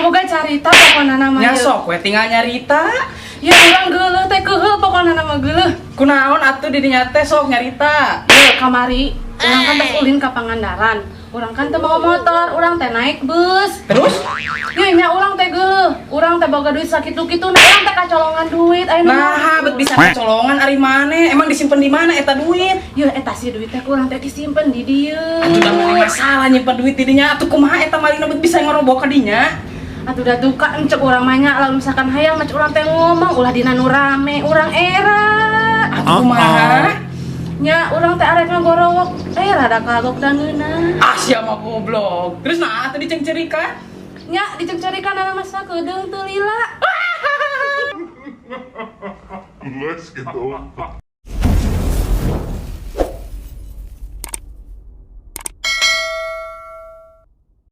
Urang boga carita pokona nama Nya ieu. sok we tinggal nyarita. Ya urang geuleuh teh keuheul pokona nama geuleuh. Kunaon atuh di dinya teh, sok nyarita. Yeuh, kamari urang kan tos ulin ka Pangandaran. Urang kan teu mawa motor, urang teh naik bus. Terus? Yeuh nya urang teh geuleuh. Urang teh boga duit sakitu-kitu, nah urang teh kacolongan duit aya nu Nah, bet bisa kecolongan ari maneh? Emang disimpen di mana eta duit? Yeuh, eta sih duit teh ku urang teh disimpen di dieu. Atuh da mana masalah nyimpen duit di dinya, atuh kumaha eta malingna bet bisa ngerobok ka dinya? Atuh da duka encek urang mah nya, lamun misalkan hayang mah urang teh ngomong ulah dina nu rame, urang era. Atuh kumaha? Nya urang teh arek ngagorowok, eh rada kagok da ngeunah. Ah, sia mah goblok. Terus nah atuh dicengcerikan? Nya dicengcerikan ana masa kedeung teu lila. Let's go.